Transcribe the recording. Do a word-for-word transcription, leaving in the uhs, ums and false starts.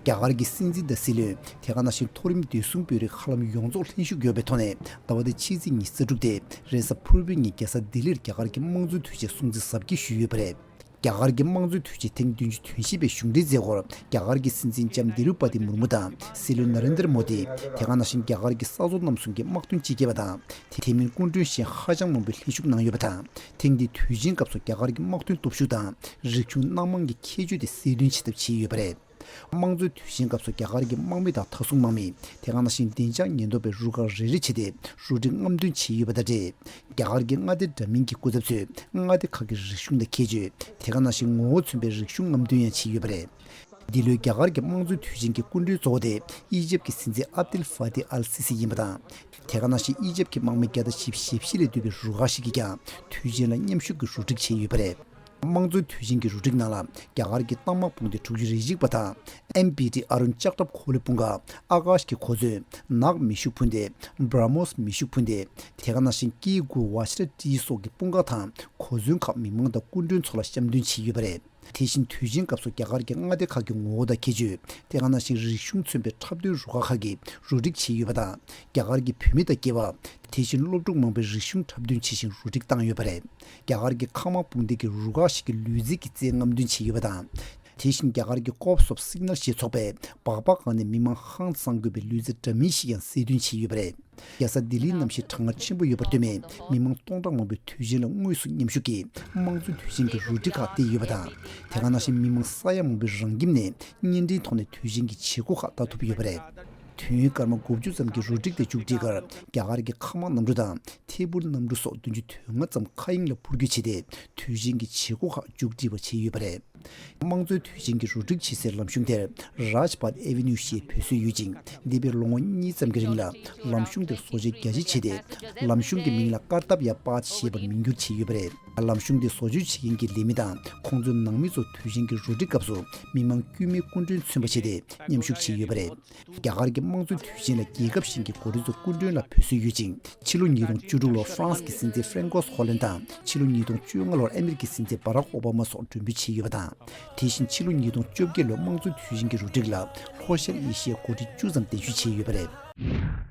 རྒྱ་གར་གྱི་སྲིད་འཛིན་དང་སྲིད་བློན། དེ་ག་ནང་བཞིན་མཐོ་རིམ་བདེ་སྲུང་དཔོན་རིགས་ཧ་ལམ་ཡོངས་རྫོགས་ལྷན་ཞུགས་ཡོད་པའི་ཐོག་ནས། ཟླ་བ་འདིའི་ཕྱི་ཚེས་ཉི་ཤུ་རྩ་དྲུག་སྟེ། རེས་གཟའ་ཕུར་བུའི་ཉིན་རྒྱལ་ས་ལྡི་ལིར་རྒྱ་གར་གྱི་དམངས་གཙོའི་དུས་ཆེན་སྲུང་བརྩི་གཟབ་རྒྱས་ཞུས་ཡོད་པ་རེད། རྒྱ་གར་གྱི་དམངས་གཙོའི་དུས་ཆེན་ཐེངས་བདུན་ཅུ་དོན་བཞི་པའི་གཞུང་འབྲེལ་མཛད་སྒོར། རྒྱ་གར་གྱི་སྲིད་འཛིན་ལྕམ་དྲི་རུ་པ་ཏི་མུར་མུ་དང་། སྲིད་བློན་ན་རེན་དྲ་མོ་དི། དེ་ག་ནང་བཞིན་རྒྱ་གར་གྱི་ས་མཚོ་གནམ་གསུམ་གྱི་དམག་དོན་སྤྱི་ཁྱབ་པ་དང་། དེ་མིན་སྐུ་མགྲོན་གཞན་ཧ་ཅང་མང་པོས་ལྷན་ཞུགས་གནང་ཡོད་པ་དང་། ཐེངས་འདིའི་དུས་ཆེན་སྐབས་སུ་རྒྱ་གར་གྱི་དམག་དོན་སྟོབས་ཤུགས་དང་། རིག་གཞུང་སྣ་མང་གི་ཁྱད་ཆོས་དེ་གསལ་སྟོན་བྱེད་ཐབས་བྱས་ཡོད་པ་རེད། དམངས་གཙོའི་དུས་ཆེན་སྐབས་སུ་རྒྱ་གར་གྱི་དམག་མི་དང་མཐའ་སྲུང་དམག་མི། དེ་ག་ནང་བཞིན་བདེ་འཇགས་ཉེན་རྟོག་པའི་རུ་ཁག་རེ་རེ་བྱས་ཏེ། རུ་སྒྲིག་རྔམ་སྟོན་བྱས་ཡོད་པ་དང་འབྲེལ། རྒྱ་གར་གྱི་མངའ་སྡེ་འདྲ་མིན་གྱི་སྐུ་ཚབ་ཚོས་མངའ་སྡེ་ཁག་གི་རིག་གཞུང་དང་ཁྱད་ཆོས། དེ་ག་ནང་བཞིན་ངོ་བོ་མཚོན་པའི་རིག་གཞུང་རྔམ་སྟོན་ཡང་བྱས་ཡོད་པ་རེད། འདི་ལོའི་རྒྱ་གར་གྱི་དམངས་གཙོའི་དུས་ཆེན་གྱི་སྐུ་མགྲོན་གཙོ་བོ་དེ་ཨི་ཇེབ་ཀྱི་སྲིད་འཛིན་ཨབ་དེལ་ཧྥ་ཏེ་ཨལ་སི་སི་ཡིན་པ་དང་། དེ་ག་ནང་བཞིན་ཨི་ཇེབ་ཀྱི་དམག་མི་བརྒྱ་དང་བཞི་བཅུ་ཞེ་བཞི་ལས་འདུས་པའི་རུ་ཁག་ཞིག་གིས་ཀྱང་དུས་ཆེན་ལ་མཉམ་ཞུགས་ཀྱིས་རུ་སྒྲིག་བྱས་ཡོད་པ་རེད། དམངས་གཙོའི་དུས་ཆེན་གྱི་རུ་སྒྲིག་ནང་ལ་རྒྱ་གར་གྱི་རྟ་དམག་དཔུང་སྡེ་དྲུག་ཅུ་རེ་གཅིག་པ་དང་། ཨེམ་པི་ཏི་ཨ་རུན་ལྕགས་ཁྲབ་འཁོར་ལོའི་དཔུང་ཁག། ཨ་ཀཱཤ་གི་གོ་མཚོན། ནག་མེ་ཤུགས་འཕུར་མདེལ། བྷྲ་མོས་མེ་ཤུགས་འཕུར་མདེལ། དེ་ག་ནང་བཞིན་ཀི་གུ་ཝ་ཤི་ར་ཏི་སོགས་ཀྱི་དཔུང་ཁག་དང་གོ་མཚོན་ཁག་མི་མང་དང་སྐུ་མགྲོན་ཚོ་ལ་བཤམས་སྟོན་བྱས་ཡོད་པ་རེད། དེ་བཞིན་དུས་ཆེན་སྐབས་སུ་རྒྱ་གར་གྱི་མངའ་སྡེ་ཁག་གི་ངོ་བོ་དང་ཁྱད་ཆོས། དེ་ག་ནང་བཞིན་རིག་གཞུང་མཚོན་པའི་འཁྲབ་སྟོན་རུ་ཁག་ཁག་གིས་རུ་སྒྲིག་བྱས་ཡོད་པ་དང་། རྒྱ་གར་གྱི་བུད་མེད་དང་སྐྱེས་པ། དེ་བཞིན་སློབ་ཕྲུག་མང་པོས་རིག་གཞུང་འཁྲབ་སྟོན་བྱེད་བཞིན་རུ་སྒྲིག་བཏང་ཡོད་པ་རེད། རྒྱ་གར་གྱི་མཁའ་དམག་དཔུང་སྡེ་གི་རུ་ཁག་ཞིག་གི་ལུས་རྩལ་གྱི་རྩལ་རྔམ་སྟོན་བྱས་ཡོད་པ་དང་། དེ་བཞིན་རྒྱ་གར་གྱི་ཀོབ་སོབ་སིག་ནལ་ཞེས་ཚོགས་པས་སྦག་སྦག་སྒང་ནས་མི་མང་ཧང་སང་དགོས་པའི་ལུས་རྩལ་འདྲ་མིན་ཞིག་ཡང་གསལ་སྟོན་བྱས་ཡོད་པ་རེད། རྒྱལ་ས་ལྡི་ལིའི་གནམ་གཤིས་གྲང་ངར་ཆེན་པོ་ཡོད་པར་ལྟོས་ནས། མི་མང་སྟོང་ཕྲག་མང་པོས་དུས་ཆེན་ལ་དངོས་སུ་མཉམ་ཞུགས་ཀྱིས་དམངས་གཙོའི་དུས་ཆེན་གྱི་རུ་སྒྲིག་ཁག་བལྟས་ཡོད་པ་དང་། དེ་ག་ནང་བཞིན་མི་མང་ས་ཡ་མང་པོས་རང་ཁྱིམ་ནས་བརྙན་འཕྲིན་ཐོག་ནས་དུས་ཆེན་གྱི་བྱེད་སྒོ་ཁག་ལྟ་ཐུབ་ཡོད་པ་རེད། དུས་ཡུན་སྐར་མ་དགུ་བཅུ་ཙམ་གྱི་རུ་སྒྲིག་དེ་མཇུག་སྒྲིལ་ཁར། རྒྱ་གར་གྱི་མཁའ་དམག་གནམ་གྲུ་དང་ཐད་འཕུར་གནམ་གྲུ་སོགས་བདུན་ཅུ་དོན་ལྔ་ཙམ་མཁའ་དབྱིངས་ལ་འཕུར་སྐྱོད་བྱས་ཏེ། དུས་ཆེན་གྱི་བྱེད་སྒོ་ཁག་མཇུག་སྒྲིལ་བ་བྱས་ཡོད་པ་རེད། དམངས་གཙོའི་དུས་ཆེན་གྱི་རུ་སྒྲིག་བྱེད་སའི་ལམ་གཞུང་དེར། རཱཇ་བྷཱཊ་ཨེ་ཝེ་ནིའུ་ཞེས་འབོད་སྲོལ་ཡོད་ཅིང་། འདས་པའི་ལོ་ངོ་གཉིས་ཙམ་གྱི་རིང་ལ། ལམ་གཞུང་དེར་བཟོ་བཅོས་རྒྱ་ཆེ་བྱས་ཏེ། ལམ་གཞུང་གི་མིང་ལ་ཀར་ཏབ་ཡ་པཱཐ་ཞེས་པར་མིང་བསྒྱུར་བྱས་ཡོད་པ་རེད། ལམ་གཞུང་དེ་བཟོ་བཅོས་བྱེད་མཁན་གྱི་ལས་མི་དང་། ཁོང་ཚོའི་ནང་མི་ཚོ་དུས་ཆེན་གྱི་རུ་སྒྲིག་སྐབས་སུ། མི་མང་དཀྱུས་མའི་སྐུ་མགྲོན་མཚོན་པ་བྱས་ཏེ། མཉམ་ཞུགས་བྱས་ཡོད་པ་རེད། རྒྱ་གར་གྱི་དམངས་གཙོའི་དུས་ཆེན་ལ། རྒྱལ་ཁབ་གཞན་གྱི་འགོ་ཁྲིད་ཚོ་སྐུ་མགྲོན་ལ་འབོད་སྲོལ་ཡོད་ཅིང་། ཕྱི་ལོ་ཉིས་སྟོང་བཅུ་དྲུག་ལོར་ཧྥ་རན་སི་གི་སྲིད་འཛིན་ཧྥྲན་ཀོས་ཧོ་ལན་དང་། ཕྱི་ལོ་ཉིས་སྟོང་བཅོ་ལྔ་ལོར་ཨ་མི་རི་ཀའི་སྲིད་འཛིན་བྷ་རག་ཨོ་བྷ་མ་སོགས་མགྲོན་འབོད་བྱས་ཡོད་པ་དང་། དེ་བཞིན་ཕྱི་ལོ་ཉིས་སྟོང་བཅོ་བརྒྱད་ལོའི་དམངས་གཙོའི་དུས་ཆེན་གྱི་རུ་སྒྲིག་ལ། ལྷོ་ཤར་ཨེ་ཤི་ཡའི་འགོ་ཁྲིད་བཅུ་ཙམ་གདན་ཞུ་བྱས་ཡོད་པ་རེད།